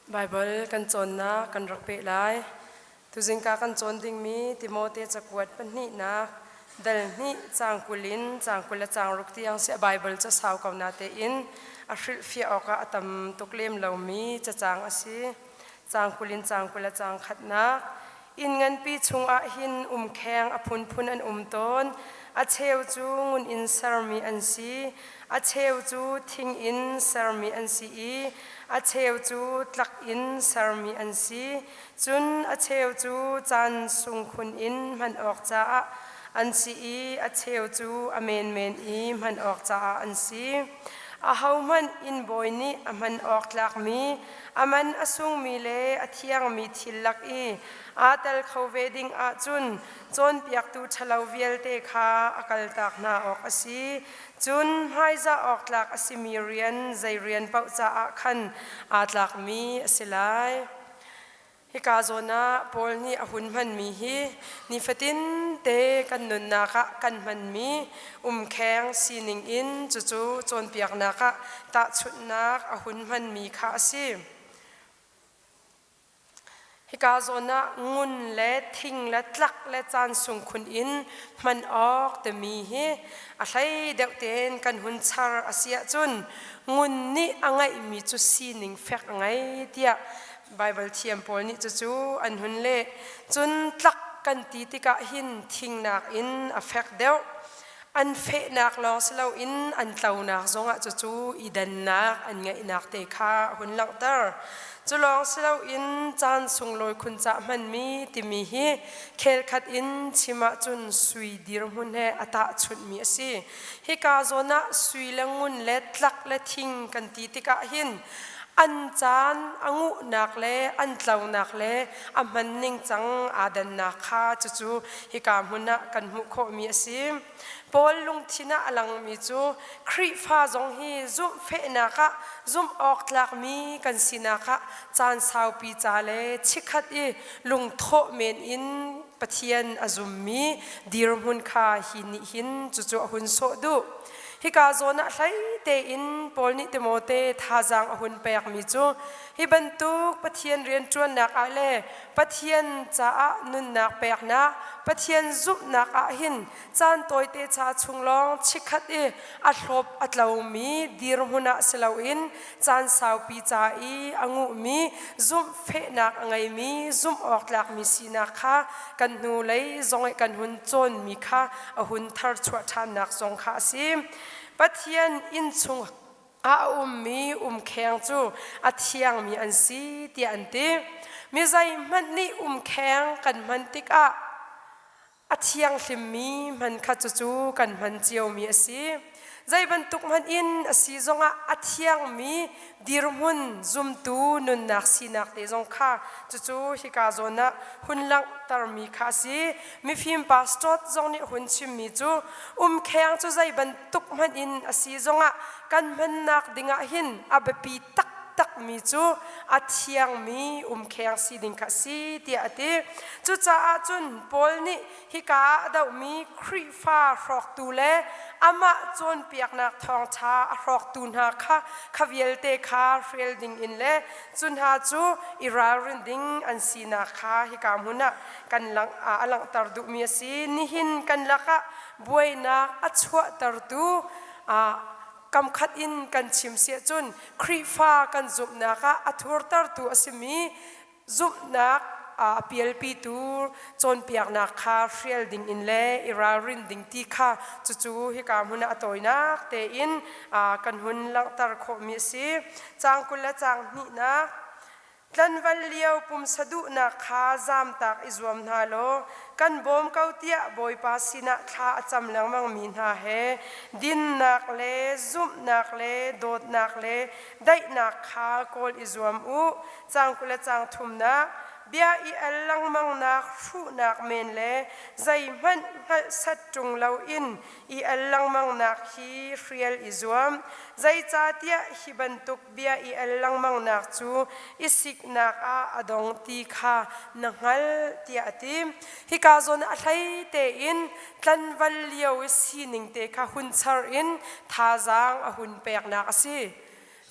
Baibal kan cawnnak kan rak peh lai. Tuzingka kan cawn dingmi Timote cakuat pahnihnak dal hnih caang 20 in caang 26 tiang si. Baibal ca sau ko na tein a hrilhfiah awkah a tam tuk lem lomi cacang a si. Caang 20 in caang 21nak. Inn nganpi chungah hin umkheng a phunphun an um tawn. A cheu cu ngun in sermi an si, a cheu cu thing in sermi an si i a cheu cu tlak in sermi an si. Cun a cheu cu caan sungkhun in hman awk caah an si i a cheu cu a menmen i hman awk caah an si. Ahohmanh inn bawi nih a hman awk tlakmi, a man a sungmi le a thiangmi thil lak i aa tel kho ve ding ahcun cawnpiaktu ṭhalo vialte kha a kaltak hna awk a si. Cun hmaizah awk tlak a simi rian zei rian paoh caah khan aa tlakmi a si lai. Hika zawn ah Paul nih a hun hmanmi hi nifatin te kan nunnak ah kan hmanmi umkheng sining in cucu cawnpiaknak ah tahchunhnak a hun hmanmi kha a si. Hika zawn ah ngun le thing le tlak le caan sungkhun in hman awk timi hi a hlei deuh tein kan hun char a si ahcun ngun nih a ngeihmi cu sining fek a ngei tiah Baibal thiam pawl nih cucu an hun leh. Cun tlak kan ti tikah hin thingnak in a fek deuh. An fehnak lawng si loin an tlonak zongah cucu i dannak an ngeihnak te kha a hun langhter. Cu lawng si loin caan sunglawi khun cah hmanmi timi hi khelkhat in chim ahcun sui dirhmun he a tahchunhmi a si. Hika zawn ah sui le ngun le tlak le thing kan ti tikah hin an caan a nguhnak le an tlonak le a hman ningcang aa dannak kha cucu hika hmun ah kan hmuh khawhmi a si. Paul lungthin ah a langmi cu Khrihfa zong hi zumhfehnak ah zumh awk tlakmi kan sinak ah caan saupi ca le chikkhat i lungthawh men in Pathian a zummi dirhmun kha hi nih hin cucu a hun sawh duh. Hika zawn ah hlei tein Paul nih Timote thazaang a hun pekmi cu hi bantuk Pathian rianṭuannak ah le Pathian caah nunnak peknak, Pathian zumhnak ah hin caan tawite ca chung lawng chikkhat i a hlawp a tlomi dirhmun ah si loin caan saupi ca i a nguhmi zumhfehnak a ngeimi zumh awk tlakmi sinak kha kan hnulei zong i kan hun cawnmi kha a hun tharchuah ṭhannak zong kha a si. Pathian innchung ah a ummi umkheng cu a thiangmi an si tiah an ti. Mi zeihmanh nih umkheng kan hman tikah a thianghlimmi hman kha cucu kan hman ciomi a si. Zei bantuk hmanh in a si zongah a thiangmi dirhmun zumtu nunnak sinak te zong kha cucu hika zawn ah hun langhtermi kha a si. Mifim pastor zong nih hun chimmi cu umkheng cu zei bantuk hmanh in a si zongah kan hmannak dingah hin a biapi taktakmi cu a thiangmi umkheng si ding kha a si tiah a ti. Cucaah cun Paul nih hika ah a dohmi Khrihfa hrawktu le amah cawnpiaknak thawngṭha a hrawktu hna kha kha vialte kha hrial ding in le cu hna cu i ralrin ding an sinak kha hika hmun ah kan lang a langhter duhmi a si. Nihin kan lakah buainak a chuahtertu kamkhat in kan chim siah cun Khrihfa kan zumhnak ah a thurtertu a simi zumhnak a pialpitu cawnpiaknak kha hrial ding in le i ralrin ding ti kha cucu hika hmun ah a tawinak tein kan hun langhter khawhmi a si. Caang 20 le caang hnihnak. Tlanval lio pumsa duhnak kha zamtak i zuam hna law kan bawm ko tiah Bawipa sinah thla a cam lengmangmi hna he dinnak le zumhnak le dawtnak le daihnak kha kawl i zuam u. Caang 20 le caang thumnak. Bia i al lengmangnak hruhnak men le zeihmanh hngalh set ṭung loin i al lengmangnak hi hrial i zuam. Zeicahtiah hi bantuk bia i al lengmangnak cu i siknak ah a dong ti kha na hngalh tiah a ti. Hika zawn ah a hlei tein tlanval lio i sining te kha hun char in thazaang a hun peknak a si.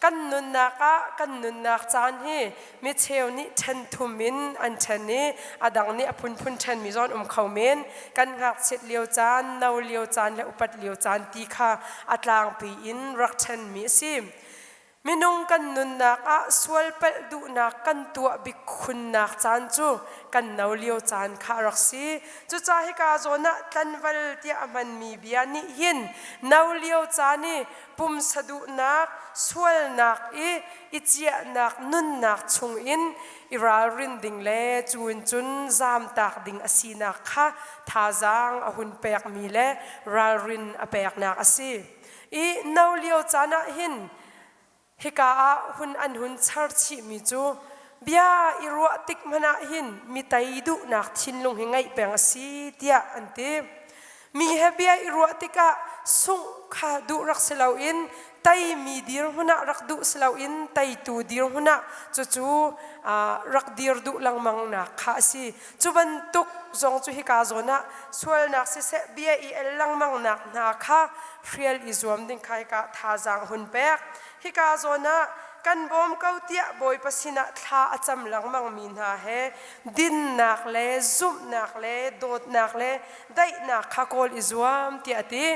Kan nunnak ah kan nunnak caan hi micheu nih ṭhen thum in an ṭhen i a dang nih a phunphun ṭhenmi zong an um kho men. Kan ngakchiat lio caan, no lio caan le upat lio caan ti kha a tlangpi in rak ṭhenmi a si. Minung kan nunnak ah sualpalh duhnak kan tuah bik khunnak caan cu kan no lio caan kha a rak si. Cucaah hika zawn ah tlanval tiah a hmanmi bia nih hin no lio caan i pumsa duhnak, sualnak i i ciahnak nunnak chungin i ralrin ding le cu in cun zamtak ding a sinak kha thazaang a hun pekmi le ralrin a peknak a si. I no lio caan ah hin hika ah hun an hun char chihmi cu bia i ruah tik hmanh ah hin mi tei duhnak thinlung hi ngeih peng a si tiah an ti. Mi he bia i ruah tikah sungh kha duh rak si loin teimi dirhmun ah rak duh si loin teitu dirhmun ah cucu rak dir duh lengmang nak kha a si. Cu bantuk zong cu hika zawn ah sualnak siseh bia i el lengmang nak hna kha hrial i zuam ding kha hika thazaang hun pek. Hika zawn ah kan bawm ko tiah Bawipa sinah thla a cam lengmang mi hna he dinnak le zumhnak le dawtnak le daihnak kha kawl i zuam tiah a ti.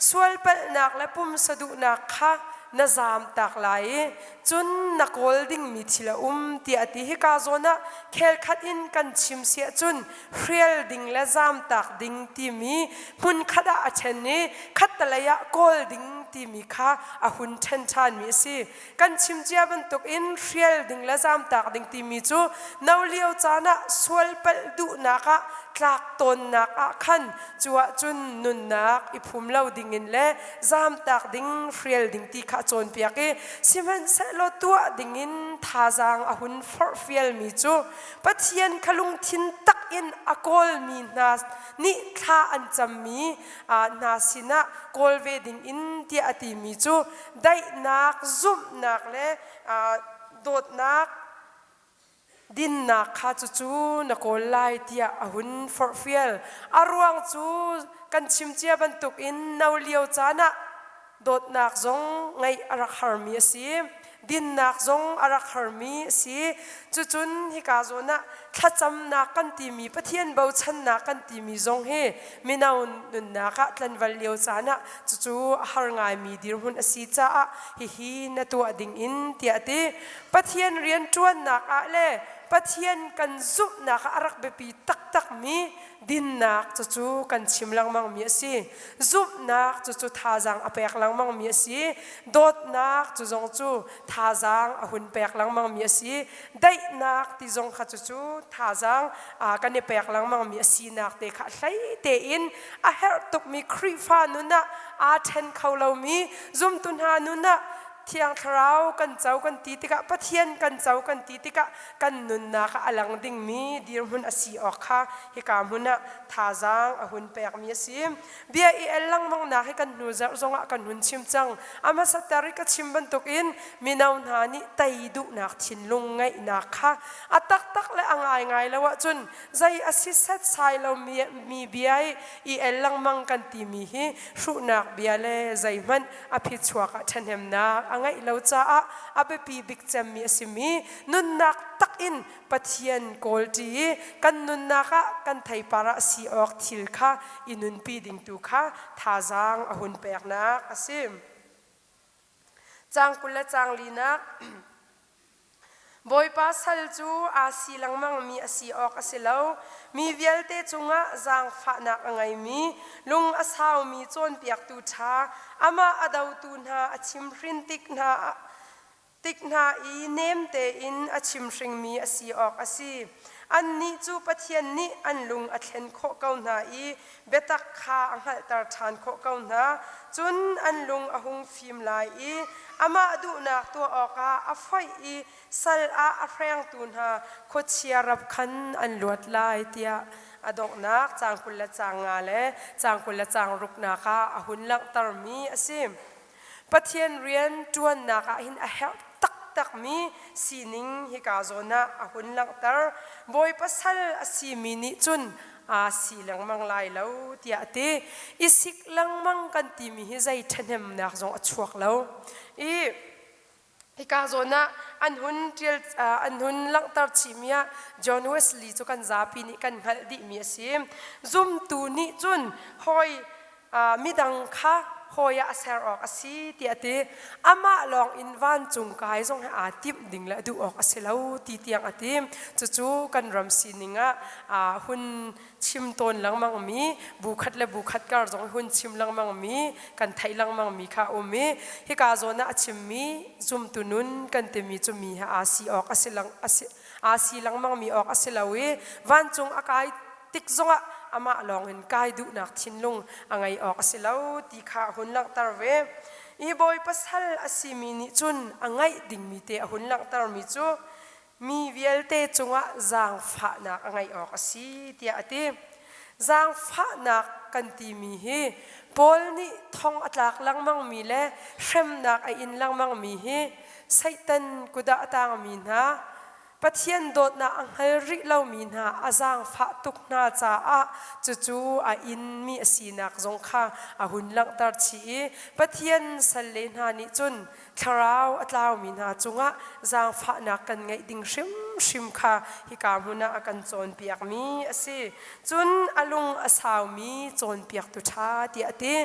Sualpalhnak le pumsa duhnak kha na zamtak lai i cun na kawl dingmi thil a um tiah a ti. Hika zawn ah khelkhat in kan chim siah cun hrial ding le zamtak ding timi hmunkhat ah a ṭhen i khattalei ah kawl ding timi kha a hun ṭhen ṭhanmi a si. Kan chim cia bantukin hrial ding le zamtak ding timi cu no lio caan ah sualpalh duhnak ah tlak tawnnak ah khan cu ahcun nunnak i phum lo dingin le zamtak ding hrial ding ti kha a cawnpiak i sihmanhsehlaw tuah dingin thazaang a hun forhfialmi cu Pathian kha lungthin tak in a kawlmi hna nih thla an cammi hna sinah kawl ve ding in tiah a timi cu daihnak, zumhnak le dawtnak dinnak kha cucu na kawl lai tiah a hun forhfial. A ruang cu kan chim cia bantukin no lio caan ah dawtnak zong ngeih a rak harmi a si. Dinnak zong a rak harmi a si. Cucun hika zawn ah thlacamnak kan timi Pathian bochannak kan timi zong hi mino nunnak ah tlanval lio caan ah cucu a har ngaimi dirhmun a si caah hihi na tuah ding in tiah a ti. Pathian rianṭuannak ah le Pathian kan zumhnak ah a rak biapi taktakmi dinnak cucu kan chim lengmangmi a si. Zumhnak cucu thazaang a pek lengmangmi a si. Dawtnak cu zong cu thazaang a hun pek lengmangmi a si. Daihnak ti zong kha cucu thazaang kan i pek lengmangmi a sinak te kha hlei tein a herh tukmi Khrihfa nun ah aa ṭhen kho lomi zumtu hna nun ah Thiang Thlarau kan co kan ti tikah Pathian kan co kan ti tikah kan nunnak ah a lang dingmi dirhmun a si awk kha hika hmun ah thazaang a hun pekmi a si. Bia i el lengmangnak hi kan hnu zarh zongah kan hun chim cang. A hmasater i ka chim bantukin mino hna nih tei duhnak thinlung ngeihnak kha a taktak le a ngaingai lo ahcun zei a si setsai lomi bia i i el lengmang kan timi hi hruhnak bia le zeihmanh a phichuak ah ṭhahnemnak a ngeih lo caah a biapi bik cemmi a simi nunnak tak in Pathian kawlṭi i kan nunnak ah kan theipar ah si awk thil kha i nunpi ding tu kha thazaang a hun peknak a si. Caang 20 le caang linak Bawipa sal cu aa si lengmangmi a si awk a si lo. Mi vialte cungah zaangfahnak a ngeimi, lung a saumi cawnpiaktu ṭha, amah a dotu hna a chimhrin tik hna tik hna i nem tein a chimhringmi a si awk a si. Annih cu Pathian nih an lung a thlen khawh ko hna i biatak kha a hngalhter ṭhan khawh ko hna. Cun an lung a hung fim lai i amah duhnak tuah awkah a foih i sal ah a hrengtu hna khuachia rap khan an luat lai tiah a donghnak caang 20 le caang nga le caang 20 le caang ruknak ah a hun langhtermi a si. Pathian rian ṭuannak ah hin a herh taktakmi sining hika zawn ah a hun langhter. Bawipa sal a simi nih cun aa si lengmang lai lo tiah a ti. I sik lengmang kan timi hi zei ṭhahnemnak zong a chuak lo. I Hika zawn ah an hun ṭial an hun langhter chihmi ah John Wesley cu kan zapi nih kan hngalh dihmi a si. Zumtu nih cun hawi midang kha hawi ah a ser awk a si tiah a ti. Amah lawng in vancung kai zong hi aa timh ding le a duh awk a si lo ti tiang a ti. Cucu kan ram sining ah hun chim tawn lengmangmi bu khat le bu khat kar zong hun chim lengmangmi kan theih lengmangmi kha a um i hika zawn ah a chimmi zumtu nun kan timi cu mi he aa si awk a si lang a si aa si lengmangmi awk a si lo i vancung a kai tik zongah amah lawng in kai duhnak thinlung a ngei awk a si lo ti kha a hun langhter ve. I bawi pasal a simi nih cun a ngaih dingmi te a hun langhtermi cu mi vialte cungah zaangfahnak a ngeih awk a si tiah a ti. Zaangfahnak kan timi hi Paul nih thong a tlak lengmangmi le hremnak a in lengmangmi hi Satan kut ah a tangmi hna, Pathian dawtnak a hngal rih lomi hna a zaangfah tuk hna caah cucu a inmi a sinak zong kha a hun langhter chih i Pathian salle hna nih cun thlarau a tlaumi hna cungah zaangfahnak kan ngeih ding hrimhrim kha hika hmun ah a kan cawnpiakmi a si. Cun a lung a saumi cawnpiaktu ṭha tiah a ti.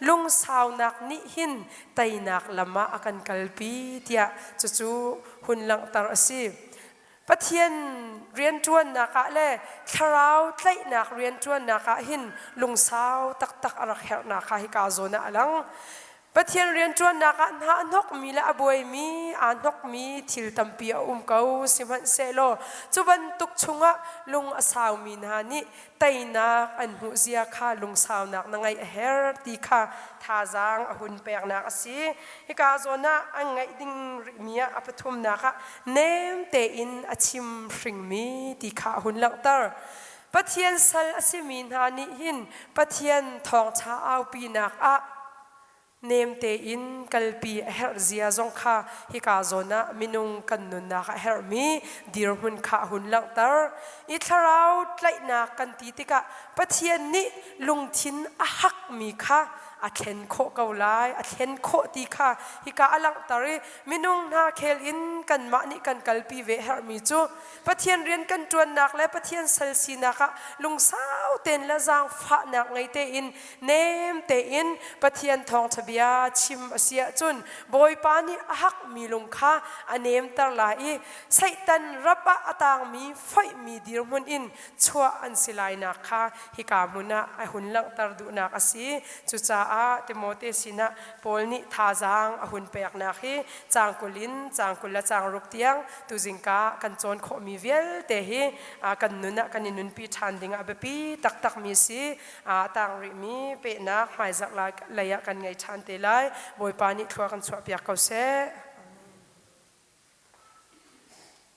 Lungsaunak nih hin teinak lam ah a kan kalpi tiah cucu hun langhter a si. Pathian rianṭuannak ah le thlarau tlaihnak rianṭuannak ah hin lungsau taktak a rak herhnak kha hika zawn ah a lang. Pathian rianṭuannak ah hna a hnokmi le a buaimi, aa hnokmi thil tampi a um ko. Sihmanhsehlaw cu bantuk chungah lung a saumi hna nih teinak an hmuh zia kha lungsaunak na ngeih a herh ti kha thazaang a hun peknak a si. Hika zawn ah an ngeih ding rihmi ah a pathumnak ah nem tein a chim hringmi ti kha a hun langhter. Pathian sal a simi hna nih hin Pathian thawngṭha aupinak ah nem tein kalpi a herh zia zong kha hika zawn ah minung kan nunnak a herhmi dirhmun kha a hun langhter. I thlarau tlaihnak kan ti tikah Pathian nih lungthin a hakmi kha a thlen khawh ko lai, a thlen khawh ti kha hika a langhter i minung hna khel in kanmah nih kan kalpi ve herhmi cu Pathian rian kan ṭuannak le Pathian sal sinak ah lungsau tein le zaangfahnak ngei tein nem tein Pathian thawngṭha bia chim a si ahcun Bawipa nih a hakmi lung kha a nemter lai i Satan rap ah a tangmi foihmi dirhmun in chuah an si lainak kha hika hmun ah a hun langhter duhnak a si. Cucaah Timote sinah Paul nih thazaang a hun peknak hi caang 20 in caang 26 tiang tuzingka kan cawn khawhmi vialte hi kan nun ah kan i nunpi ṭhan ding ah biapi taktakmi si. A tang rihmi pehnak hmaizarh lei ah kan ngei ṭhan te lai. Bawipa nih thlua kan chuahpiak ko seh.